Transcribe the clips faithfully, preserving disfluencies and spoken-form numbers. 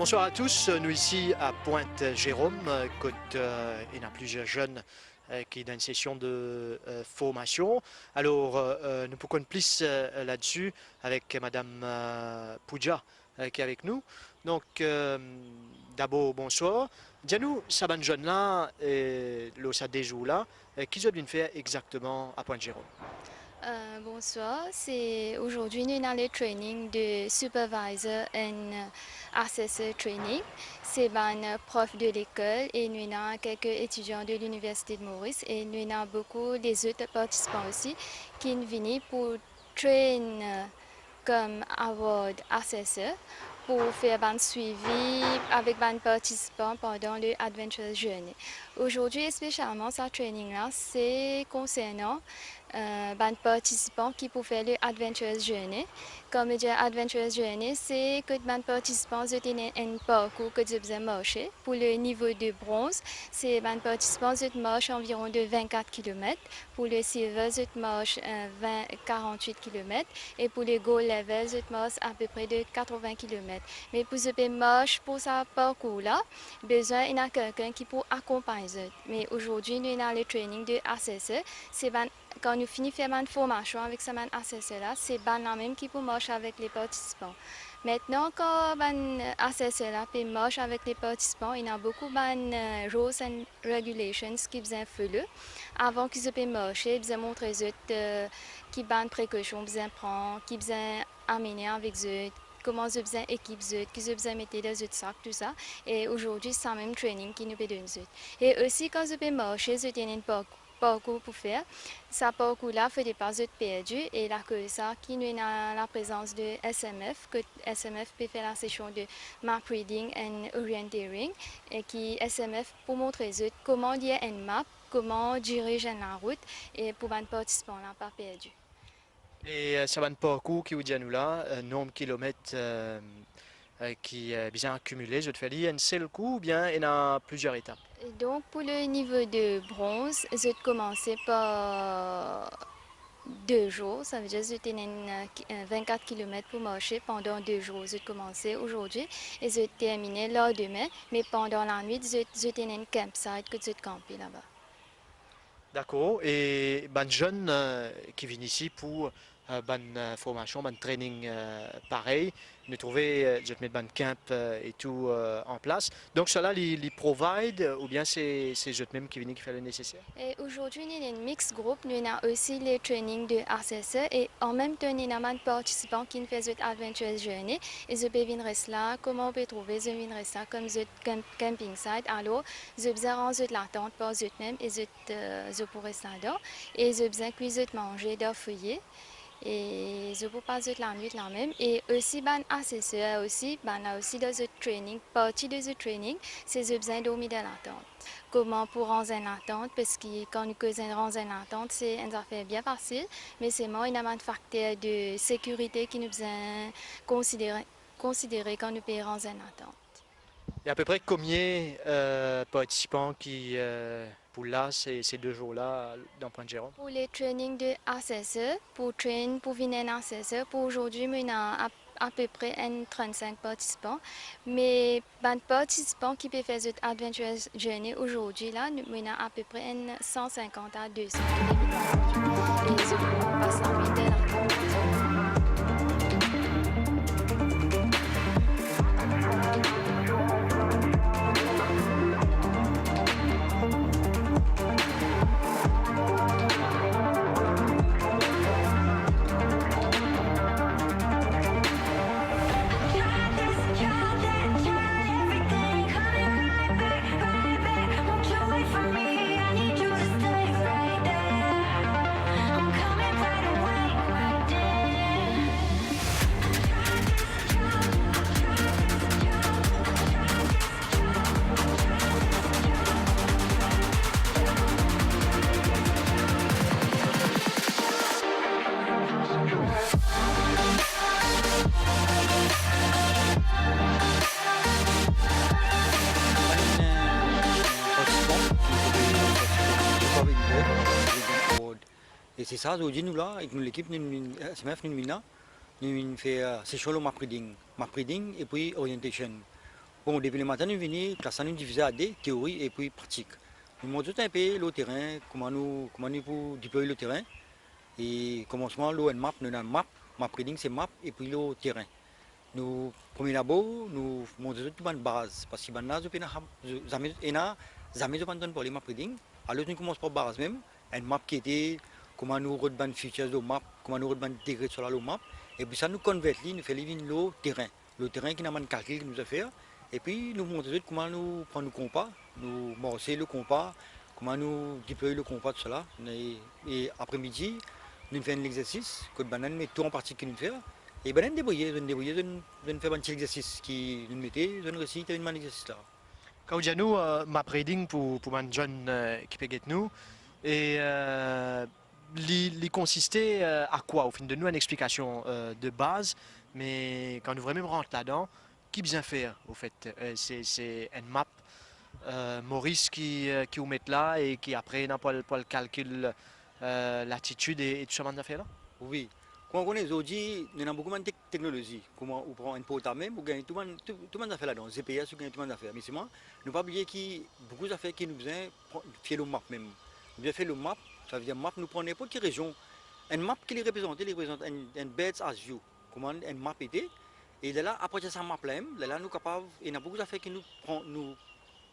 Bonsoir à tous, nou isi a Pointe Jérôme, kot, euh, ena plizier zenn, euh, ki dan enn sesion de, euh, formasion. Alor, euh, nou pou konn plis, euh, ladsi avek madam, euh, Pooja, euh, ki avek nou. Donk, euh, dabor, bonswar. Dir nou, sa bann zenn la, euh, lor sa de zour la, euh, ki zot vinn fer exakteman a Pointe Jérôme? Euh, bonsoir, se, azordi nou ena le training de Supervisor and Assessor Training. Se bann prof de lekol e nou ena kelke etidian de Liniversite de Moris e nou ena boukou lezot partisipan osi ki vini pou train, euh, kom award assessor pou fer bann swivi avek bann partisipan pandan le Adventurous Journey. Azordi espesialman sa training la, se konsernan, euh, bann partisipan ki pou fer le Adventurous Journey. Kan mo dir Adventurous Journey, se kot bann partisipan zot ena enn parkour kot zot bizin marse. Pou le nivo de bronz, se bann partisipan zot mars anviron de vennkat kilomet. Pou le silver, zot mars, euh, vin, karant-wit kilomet, e pou le gold level, zot mars apepre de katrovin kilomet. Me pou zot pe mars pou sa parkour la, bizin ena kikenn ki pou akonpagn zot. Me azordi, nou ena le training de assessor. Se bann, kan nou fini fer bann formasion avek sa bann assessor la, se bann la mem ki pou mars avek le partisipan. Aster, kan bann assessor la pe mars avek le partisipan, ena boukou bann, euh, rules and regulations ki bizin follow. Avan ki zot pe marse, bizin montre zot, euh, ki bann prekosion bizin pran, ki bizin amene avek zot, kouma zot bizin ekip zot, ki zot bizin mete dan zot sak, tou sa. E azordi, sa mem training ki nou pe donn zot. E osi, kan zot pe marse, zot ena enn park-, parkour pou fer. Sa parkour la, fode pa zot perdi, e lakoz sa ki nou ena laprezans de S M F, kot S M F pe fer lasesion de map reading and orienteering, e ki S M F pou montre zot kouma lir enn map, kouma diriz enn larout, e pou bann partisipan la pa perdi. E, euh, sa bann parkour ki ou dir nou la, euh, nonb kilomet, euh, euh, ki, euh, bizin akimile, zot fer li enn sel kou oubien ena plizier etap? E donk, pou le nivo de bronz, zot koumanse par de zour, savedir zot ena enn, euh, ki-, euh, vennkat kilomet pou marse pandan de zour. Zot koumanse azordi e zot termine landime, me pandan lanwit, zot, zot ena enn campsite kot zot kanpe laba. Dakor. E bann zenn, euh, ki vinn isi pou, euh, bann, euh, formasion, bann training, euh, parey, nou trouve, euh, zot met bann camp, euh, e tou, euh, an plas. Donk, sala li, li provide, euh, oubien se, se zot mem ki vini ki fer le neseser? E azordi, nou ena enn mix group, nou ena osi le training de assessor e an mem tan, nou ena bann partisipan ki finn fer zot Adventurous Journey e zot pe vinn res la, kouma ou pe trouve, zot vinn res la kom zot camp-, camping site. Alor, zot bizin ranz zot latant par zot mem e zot, euh, zot pou res ladan. E zot bizin kwi zot manze dan foye. E zot pou pas zot lanwit la mem. E osi bann assessor osi, bann la osi dan zot training, parti de zot training, se zot bizin dormi dan latant. Kouma pou ranz enn latant, parski kan nou koz ranz enn latant, se enn zafer bien fasil, me selman ena bann fakter de sekirite ki nou bizin konsidere, konsidere kan nou pe ranz enn latant. E apepre konbien, euh, partisipan ki, euh, pou la, se, se de zour la, dan Pointe Jérôme? Pou le training de assessor, pou train, pou vinn enn assessor, pou azordi, nou ena ap-, apepre enn trant-sink partisipan. Me bann partisipan ki pe fer zot Adventurous Journey azordi la, nou, nou ena apepre enn san sinkant a de san ki pe vinn azordi. E zot pou pas lanwit dan latant. E se sa, zordi nou la, ek nou lekip, nou, nou, S M F, nou vinn la, nou vinn fer, euh, sesion lor map reading. Map reading epi orientation. Bon, depi lematin nou vini, klas la nou divize a de, teori epi pratik. Nou mont zot inpe lor terin, kouma nou, kouma nou pou deploy lor terin. E komansman, lor enn map, nou ena map, map reading se map, epi lor terin. Nou, premie dabor, nou montre zot tou bann baz, parski bann la, zot pena, zot, zame, ena, zame zot pa'nn tann parle map reading. Alor, nou koumans par baz mem, enn map ki ete, kouma nou rod bann features lor map, kouma nou rod bann degre sola lor map, epi sa, nou konvert li, nou fer li vinn lor terin. Lor terin ki ena bann kalkil ki nou bizin fer, epi nou montre zot kouma nou pran nou konpa, nou marse lor konpa, kouma nou deploy lor konpa, tousala. E, e apre midi, nou fer enn lexersis, kot bann la met tou an pratik ki nou fer, e bann la debrouye, zot debrouye, zot, zot fer bann ti lexersis ki nou mete, zot resi terminn bann lexersis la. Kan ou dir nou, eh, map reading pou, pou bann zenn, eh, ki pe get nou, e, eh, li, li konsiste, eh, a kwa? Ou finn donn nou enn explikasion, eh, de baz, me kan nou vremem rant ladan, ki bizin fer, ofet? Eh, se, se enn map, eh, Moris ki, eh, ki ou met la e ki apre ena pou al, pou al kalkil, eh, latitid e, e tou sa bann zafer la? Wi. Kouma ou kone, zordi, nou ena boukou bann tek-, teknolozi. Kouma ou pran enn portab mem, ou gagn tou bann, tou, tou bann zafer ladan, G P S, ou gagn tou bann zafer. Me selman, nou pa bliye ki boukou zafer ki nou bizin pran, fer lor map mem. Nou bizin fer lor map, savedir map, nou pran ninport ki rezion. Enn map ki li reprezante, li reprezant enn, enn bird's eye view. Kouma enn map ete, e lerla, apartir sa map la mem, lerla nou kapav, ena boukou zafer ki nou pran, nou,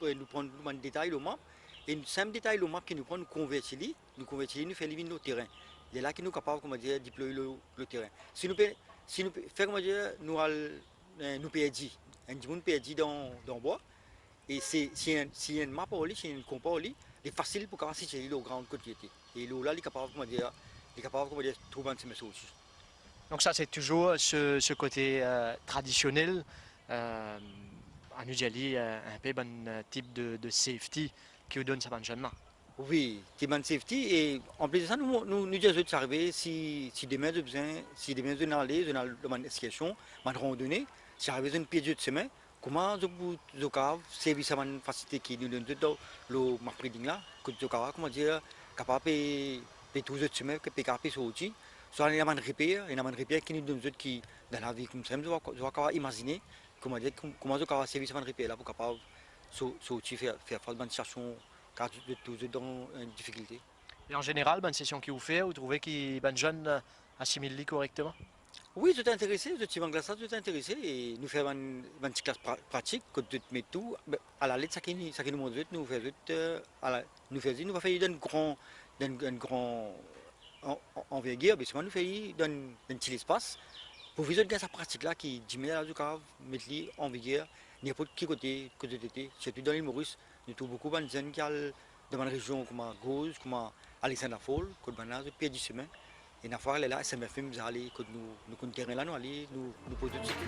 eh, nou pran nou bann detay lor map, e nou, sinp detay lor map ki nou pran, nou konverti li, nou konverti li, nou fer li vinn lor terin. Lerla ki nou kapav, kouma dir, deploy lor, lor terin. Si nou pe, si nou pe fer, kouma dir, nou al, eh, nou perdi, enn dimoun perdi dan, dan bwa, e se, si enn, si enn map ar li, si enn konpa ar li, li fasil pou kapav sitiye li lor ground kot li ete. E lor la, li kapav, kouma dir, li kapav, kouma dir, trouv bann semin sorti. Donc ça, c'est toujours ce, ce côté, euh, traditionnel, euh, anou dir li, euh, inpe bann, euh, tip de, de safety ki ou donn sa bann zenn la. Wi, ti bann safety, e anplis de sa, nou, nou, nou dir zot, si arive, si, si demin zot bizin, si demin zot ena ale, zot ena al dan bann ekskersion, bann randone, si arive zot perdi zot semin, kouma zot pou, zot kapav servi sa bann fasilite ki nou donn zot lor, lor map reading la, kot zot kapav, kouma dir, kapav pe, pe trouv zot semin, pe kapav pe sorti. Swa ena bann reper, ena bann reper ki nou donn zot ki, dan lavi koumsa, zot va, zot va kapav imazine, kouma dir, kou-, kouma zot kapav servi sa bann reper la pou kapav so-, sorti, fer, fer fas bann sitiasion, kan zot, zot trouv zot dan, eh, difikilte. E an zeneral, bann sesion ki ou fer, ou trouve ki bann zenn, eh, asimil li korekteman? Wi, zot interese, zot ti bann klas la, zot interese, e nou fer bann, bann ti klas pra-, pratik, kot zot met tou, be, alalet, sa ki, sa ki nou mont zot, nou fer zot, eh, ala-, nou fer zot, nou pa fer li dan enn gran, dan enn, enn gran an-, an-, anvergir, be selman nou fer li dan, dan ti lespas, pou zot gagn sa pratik la ki dime la, zot kapav met li anvergir, ninport ki kote, kot zot ete, sirtou dan Lil Moris, nou trouv boukou bann zenn ki al dan bann rezion kouma Goz, kouma Alexandra Falls, kot bann la zot perdi semin. E ena fwa lerla S M F M bizin ale kot nou, nou konn terin la, nou ale, nou, nou poz zot sekir.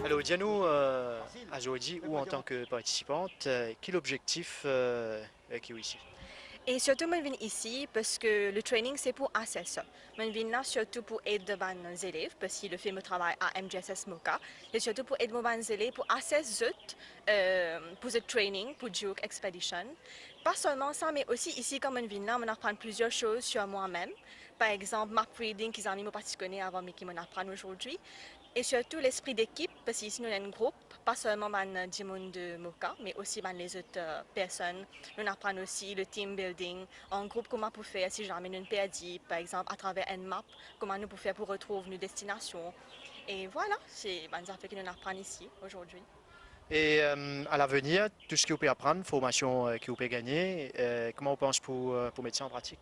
Alor, dir nou, eh, azordi ou antan ki partisipant, eh, ki lobzektif, eh, eh, ki ou isi? E sirtou, mo'nn vinn isi parski le training se pou assess. Mo'nn vinn la sirtou pou ed bann zelev, parski le fim mo travay a M J S S MOCA, e sirtou pou ed mo bann zelev pou assess zot, eh, pou zot training, pou Duke Expedition. Pa selman sa, me osi isi, kan mo'nn vinn la, mo'nn aprann plizier soz sur mwa mem. Par exanp, map reading, ki zame mo pa ti kone avan, me ki mo'nn aprann azordi. E sirtou lespri dekip, parski isi nou enn group, pa selman bann dimoun de MOCA, me osi bann lezot, eh, personn. Nou'nn aprann osi le team building, an group kouma pou fer si zame nou'nn perdi, par exanp, atraver enn map, kouma nou pou fer pou retrouv nou destinasion. E vwala, se bann zafer ki nou'nn aprann isi azordi. E, eh, a lavenir, tou seki ou pe aprann, formasion, eh, ki ou pe gagne, eh, kouma ou pans pou, eh, pou met sa an pratik?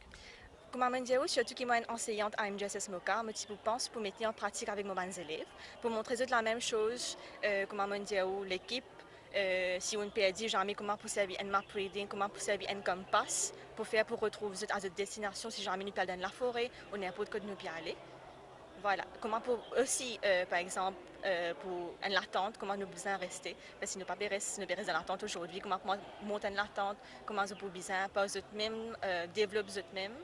Kouma mo'nn dir ou, sirtou ki mwa enn anseyant a M J S S MOCA, mo ti pou pans pou met li an pratik avek mo bann zelev, pou montre zot lamem soz, eh, kouma mo'nn dir ou, lekip, eh, si ou'nn perdi, zame kouma pou servi enn map reading, kouma pou servi enn konpas, pou fer pou retrouv zot a zot destinasion, si zame nou pe al dan lafore, ou ninport kot nou pe ale. Vwala, kouma pou osi, eh, par exanp, eh, pou enn latant, kouma nou bizin reste, parski nou pa pe res, nou pe res dan latant azordi, kouma pou mont enn latant, kouma zot pou bizin par zot mem, eh, devlop zot mem.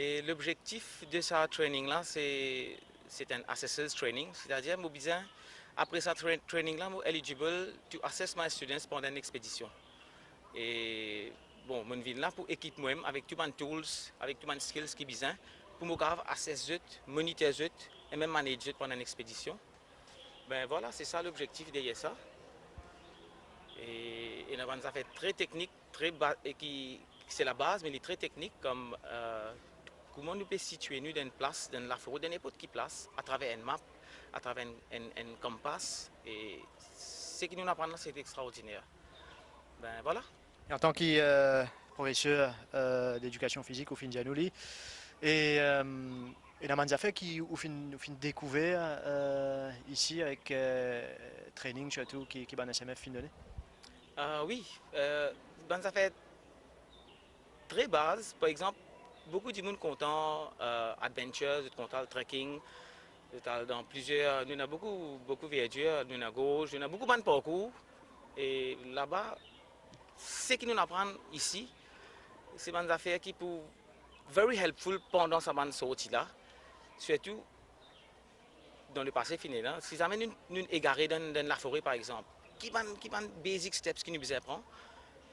E lobzektif de sa training la, se, se enn assessors training, setadir mo bizin, apre sa tra-, training la, mo eligible to assess my students pandan enn expedition. E, bon, mo'nn vinn la pou ekip mwa avek tou bann tools, avek tou bann skills ki bizin, pou mo kapav assess zot, monitor zot, e mem manage zot pandan enn expedition. Ben vwala, se sa lobzektif deryer sa. E, ena bann zafer tre teknik, tre ba-, e ki, se labaz, me li tre teknik, kom, eh, kouma nou pe sitye nou dan enn plas, dan enn lafore, dan ninport ki plas, atraver enn map, atraver enn, enn, enn konpas, e seki nou'nn aprann la, se extraordiner. Ben vwala. E antan ki, eh, profeser, eh, ledikasion fizik, ou finn dir nou li, e, eh, ena bann zafer ki ou finn, ou finn dekouver, eh, isi avek, eh, training sirtou ki, ki bann S M F finn done? Ah wi, eh, bann zafer tre baz, par exanp, boukou dimoun kontan, eh, adventure, zot kontan al trekking, zot al dan plizier, nou ena boukou, boukou verdir, nou ena gorz, nou ena boukou bann parkour, e laba, seki nou'nn aprann isi, se bann zafer ki pou very helpful pandan sa bann sorti la, sirtou dan lepase fini la, si zame nou, nou egare dan, dan lafore, par exanp, ki bann, ki bann basic steps ki nou bizin pran?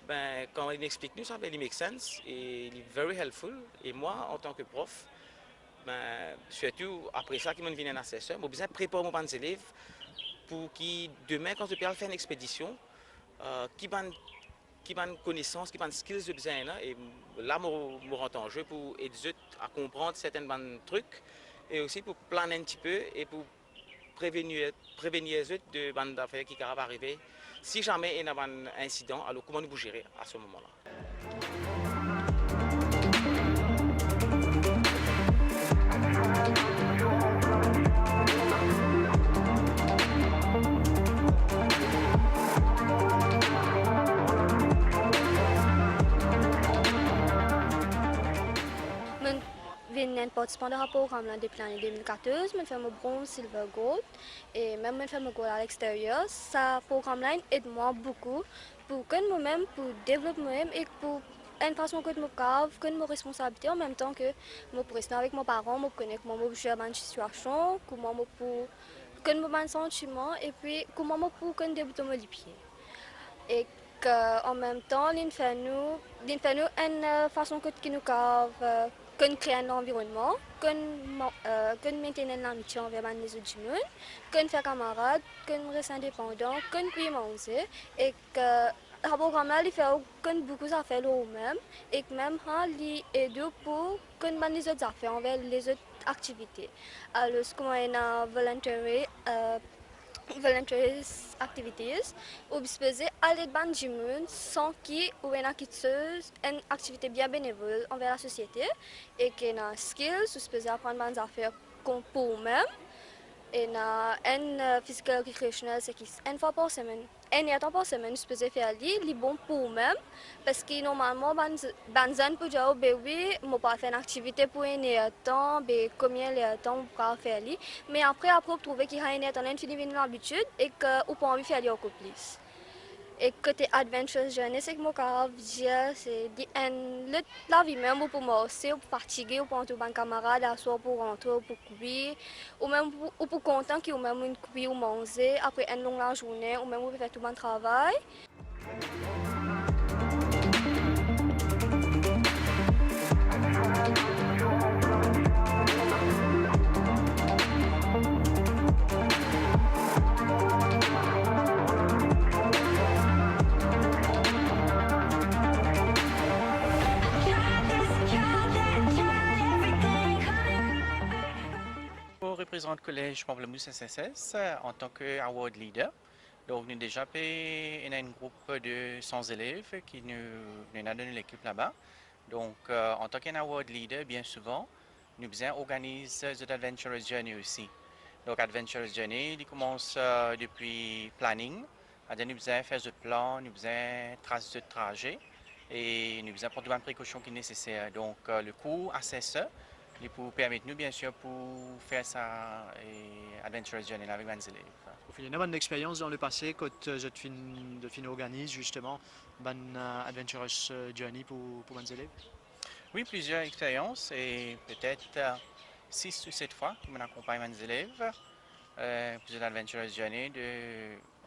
Ben, kan li explik nou sa, ben, li make sense e li very helpful. E mwa, antan ki prof, ben, sirtou apre sa ki mo'nn vinn enn assessor, mo bizin prepar mo bann zelev pou ki demin, kan zot pe al fer enn expedition, eh, ki bann, ki bann konesans, ki bann skills zot bizin ena, e la mo, mo rant an ze pou ed zot a konpran sertenn bann trik, e osi pou plan enn tipe, e pou prevenir, prevenir zot de bann zafer ki kapav arive. Si zame ena bann insidan, alor kouma nou pou zere a se moman la? Mo'nn vinn enn partisipan dan sa program la depi lane de mil katorz, mo'nn fer mo bronz, silver, gold, e mem mo'nn fer mo gold a lexteryer. Sa program la inn ed mwa boukou pou konn momem, pou devlop momem e pou enn fason kot mo kapav konn mo responsabilite, an mem tan ke mo pou res avek mo paran, mo pou kone kouma mo pou zer bann sitiasion, kouma mo pou konn mo bann santiman, epi kouma mo pou konn debout mo lipie. Ek, eh, an mem tan, li'nn fer nou, li'nn fer nou enn, eh, fason kot ki nou kapav, eh, konn kre enn lanvironnman, konn ma-, eh, konn maintain enn lamitie anver bann lezot dimoun, konn fer kamarad, konn res indepandan, konn kwi manze, ek, eh, sa program la, li fer ou konn boukou zafer lor oumem, ek mem sa, li ed ou pou konn bann lezot zafer anver lezot aktivite. Alor, kouma ena voluntary, eh, voluntary activities, ou sipoze al ed bann dimoun san ki ou ena kiksoz, enn aktivite bien benevol anver lasosiete, ek ena skills, ou sipoze aprann bann zafer kon pou oumem, ena enn, eh, physical recreational, seki enn fwa par semenn, enn ertan par semenn, ou sipoze fer li, li bon pou oumem, parski normalman, bann, bann zenn pou dir, "Oh, be wi, mo pou al fer enn aktivite pou enn ertan, be komie lertan mo pou kapav fer li?" Me apre, apre, ou trouve ki sa enn ertan la inn fini vinn labitid ek ou pa anvi fer li ankor plis. Ek kote Adventurous Journey, seki mo kapav dir, se li enn lot lavi mem, ou pou marse, ou pou fatige, ou pou antour bann kamarad, aswar ou pou rantre, ou pou kwi, ou mem pou, ou pou kontan ki ou mem ou kwi ou manze apre enn long lazourne, ou mem ou pe fer tou bann travay. Mo reprezant Kolez Pamplemousse S S S, eh, antan ki award leader. Donk, nou deza pe ena enn group de san zelev ki nou, nou ena dan nou lekip laba. Donk, eh, antan ki enn award leader, bien souvan, nou bizin organiz zot Adventurous Journey osi. Donk, Adventurous Journey, li koumans, eh, depi planning, setadir nou bizin fer zot plan, nou bizin tras zot traze, e nou bizin pran tou bann prekosion ki neseser. Donk, eh, le kour assessor, li pou permet nou, bien sir, pou fer sa, eh, Adventurous Journey la avek bann zelev. Ou finn ena bann experyans dan lepase kot, eh, zot finn, zot finn organiz zisteman bann, eh, Adventurous, eh, Journey pou, pou bann zelev? Wi, plizier experyans e petet, eh, sis ou set fwa ki mo'nn akonpagn bann zelev, eh, pou zot Adventurers Journey de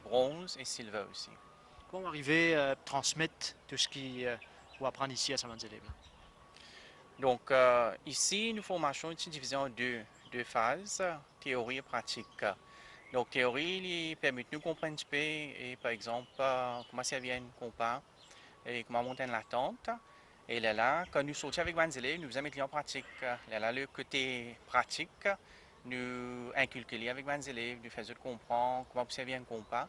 bronz e silver osi. Kouma ou arive, eh, transmet tou seki, eh, ou aprann isi a sa bann zelev la? Donk, eh, isi, nou formasion ti divize an de, de faz, teori e pratik. Donk, teori, li permet nou konpran tipe, e par exanp, eh, kouma servi enn konpa, e kouma mont enn latant. E lerla, kan nou sorti avek bann zelev, nou bizin met li an pratik. Lerla, le kote pratik, nou inkilke li avek bann zelev, nou fer zot konpran kouma pou servi enn konpa.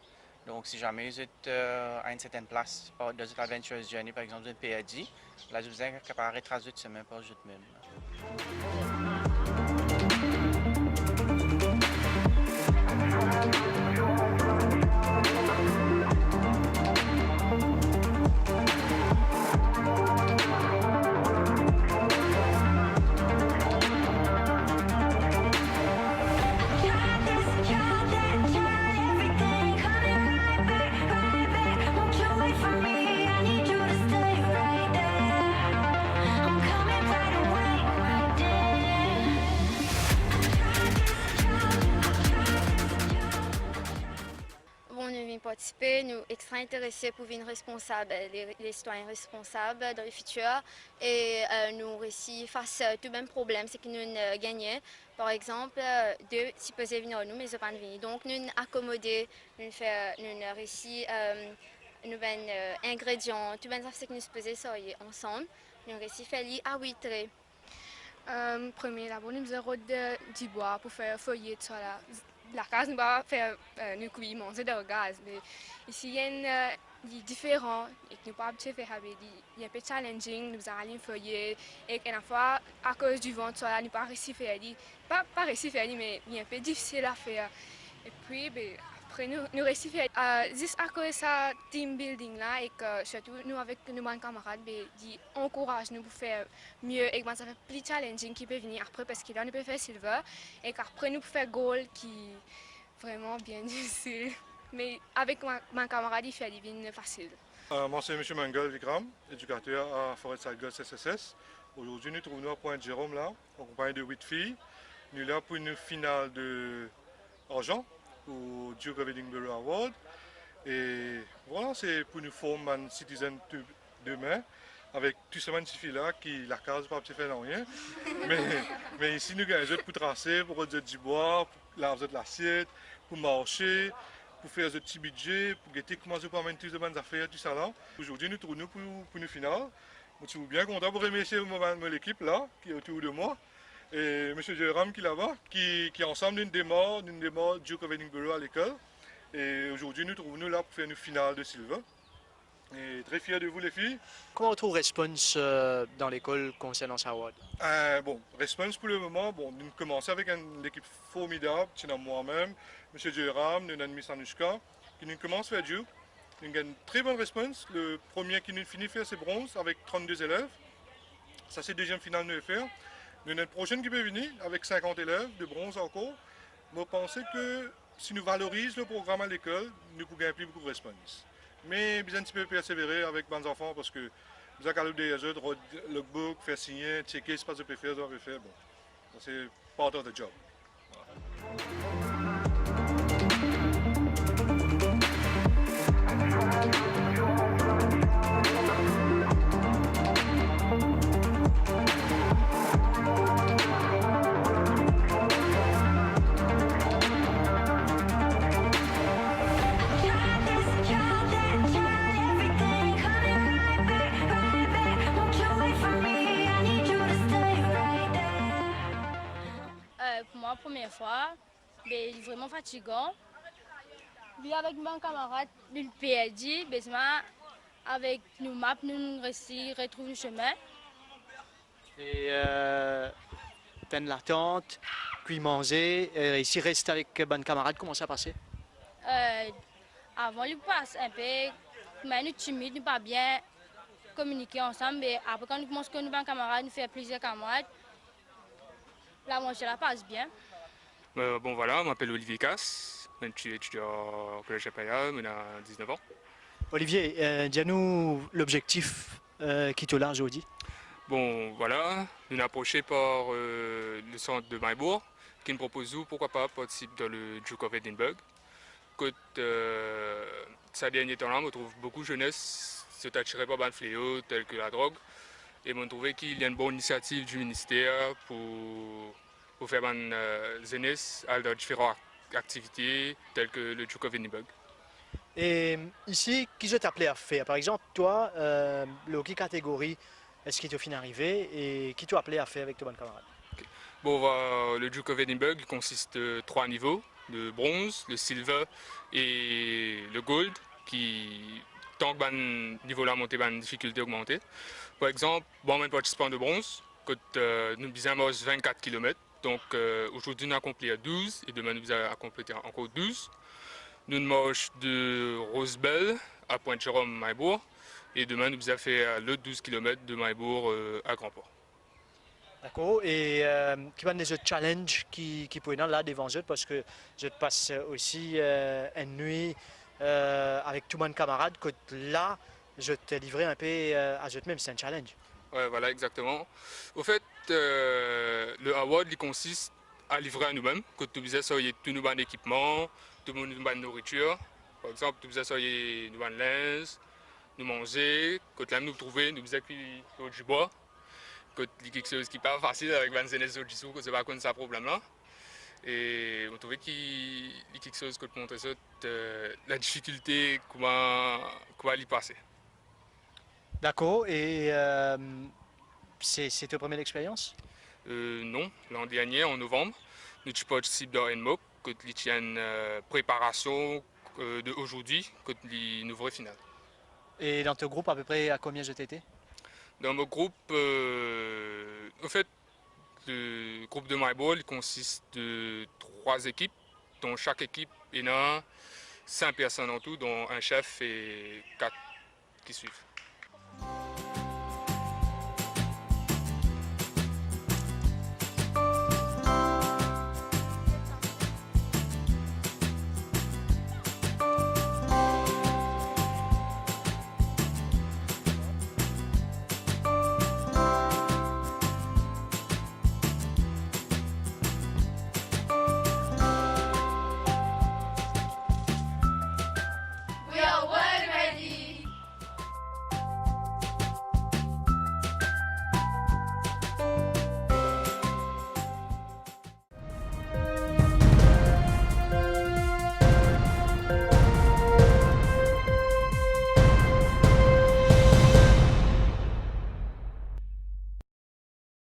Donk, si zame zot, eh, a enn sertenn plas, par, dan zot Adventurers Journey, par exanp, zot perdi, la, zot bizin kapav retras zot sime par zot mem. Bon, nou vinn partisipe, nou extra interese pou vinn responsab, eh, le, le sitwayin responsab dan le fitir, e, eh, nou resi fas, eh, tou bann problem, seki nou, eh, gagne. Par exanp, eh, de sipoze vinn ar nou, me zot pa'nn vini. Donk, nou akomode, nou fer, nou resi, eh, nou bann, eh, ingredian, tou bann zafer seki nou sipoze sarye ansam, nou resi fer li a wit re. Eh, premie, dabor nou bizin rod, eh, dibwa pou fer foye, tousala. Lakaz, nou pa fer, eh, nou kwi manze dan gaz, me isi, enn, eh, li diferan, ek nou pa abitie fer sa, be li, li enpe challenging, nou bizin alim foye, ek enn fwa, akoz divan, tousala, nou pa resi fer li, pa, pa resi fer li, me li enpe difisil a fer. Epi, be, apre nou, nou resi fer, eh, zis akoz sa team building la, ek, eh, sirtou nou avek nou bann kamarad, be, li ankouraz nou pou fer mie ek bann zafer pli challenging ki pe vini apre, parski la nou pe fer silver, ek apre nou pou fer gold ki vreman bien difisil. Me avek bann, bann kamarad, li fer li vinn fasil. Euh, moi, c'est Monsieur Mangal Vikram, éducateur à Forest Side Girls S S S. Aujourd'hui, nous trouvons-nous à Pointe Jérôme, là, en compagnie de huit filles. Nous là pour une finale de argent pour Duke of Edinburgh Award. Et voilà, c'est pour nous former un citizen de, demain avec tou sa bann tifi la ki lakaz pa ti fer nanye. Me, me isi nou gagn zot pou trase, pou rod zot dibwa, pou lav zot lasiet, pou marse, pou fer zot ti bidze, pou gete kouma zot pou amenn tou zot bann zafer, tousala. Aujourd'hui, nou trouv nou pou, pou nou final. Mo ti bien kontan pou remersie mo, mo lekip la, ki otour de mwa. E Monsieur Jérôme ki laba, ki, ki ansam nou demar, nou demar Duke of Edinburgh à l'école. E aujourd'hui, nou trouv nou la pou fer nou final de silver. E très fier de vous, les filles. Kouma ou trouv response, euh, dan lekol konsernan sa award? Euh, bon, response pou le moman, bon, nou koumans avek enn lekip formidab, ti ena mwa mem, Monsieur Jérôme, nou ena Miss Anushka, ki nou koumans fer Duke. Nou gagn tre bonn response. Le premie ki nou fini fer, se bronz avek trannde zelev. Sa se deziem final nou fer. Nou ena enn prosenn ki pe vini avek sinkant elev, de bronz ankor. Mo panse ke si nou valoriz le program a lekol, nou pou gagn pli boukou response. Me bizin tipe persevere avek bann zanfan, parski bizin al deryer zot, rod logbook, fer signe, cheke seki zot pe fer, zot pe fer. Bon, c'est part of the job. Euh, pou mwa, premie fwa, be, li vreman fatigan. Li avek bann kamarad, li perdi, be zis avek nou map, nou resi retrouv nou sime. E, euh, fer enn latant, kwi manze, e resi res avek bann kamarad, kouma sa pase? Euh, avan li pas enpe, me nou timid, nou pa bien kominike ansam, me apre kan nou koumans konn nou bann kamarad, nou fer plizier kamarad, lamanze la pas bien. Euh, bon, voilà, je m'appelle Olivier Casse, je suis étudiant au collège Impérial, j'ai dix-neuf ans. Olivier, euh, dir nou lobzektif, euh, ki to la zordi? Bon, vwala, nou'nn aprose par, euh, le sant de Maribor, ki'nn propoz nou, pourkwa pa, partisip dan le Duke of Edinburgh. Kot, euh, sa dernie tan la, mo trouv boukou zenes zot atire par bann fleo tel ke ladrog, e mo'nn trouve ki li enn bon inisiativ di minister pou, pou fer bann, euh, zenes al dan diferan ak-, aktivite tel ke le Duke of Edinburgh. E isi, ki zot apel a fer? Par exanp, twa, euh, lor ki kategori eski to finn arive e ki to apel a fer avek to bann kamarad? Ok. Bon, va, le Duke of Edinburgh, li konsist, euh, trwa nivo, le bronze, le silver e le gold, ki, tank bann nivo la monte, bann difikilte ogmante. Par exanp, bon, mwa, partisipan de bronze, kot, euh, nou bizin mars vennkat kilomet. Donk, euh, azordi nou akonplir douz e demin nou bizin akonplir ankor douz. Nou'nn mars de Rosebell a Point Jerome, Maribor, e demin nou bizin fer lot douz kilomet de Maribor, euh, a Grand Port. Dakor. E, euh, ki bann lezot challenge ki, ki pou ena la devan zot, parski zot pas, euh, osi, euh, enn nwi, euh, avek tou bann kamarad, kot la, zot livre inpe, euh, a zot mem, se enn challenge. Wi, vwala, exakteman. Anfet, euh, le award, li konsist a livre a nou mem, kot nou bizin sarye tou nou bann ekipman, tou nou bann nouritir. Par exanp, nou bizin sarye nou bann linz, nou manze, kot la nou trouve, nou bizin kwi lor dibwa, kot li kiksoz ki pa fasil avek bann zenes zordi zour, kot zot pa konn sa problem la. E mo trouve ki li kiksoz kot montre zot, euh, la difikilte, kouma, kouma li pase. Dakor, e, euh, se, se to premie lexperyans? Euh, non, landernie, an novanm, nou ti partisip dan enn mock, kot li ti enn, euh, preparasion, euh, de azordi, kot li nou vre final. E dan to group, apepre a konbien zot ete? Dan mo group, euh, anfet, le group de Maribor, li konsist de trwa ekip, donk sak ekip ena sink personn an tou, dont enn sef e kat ki swiv.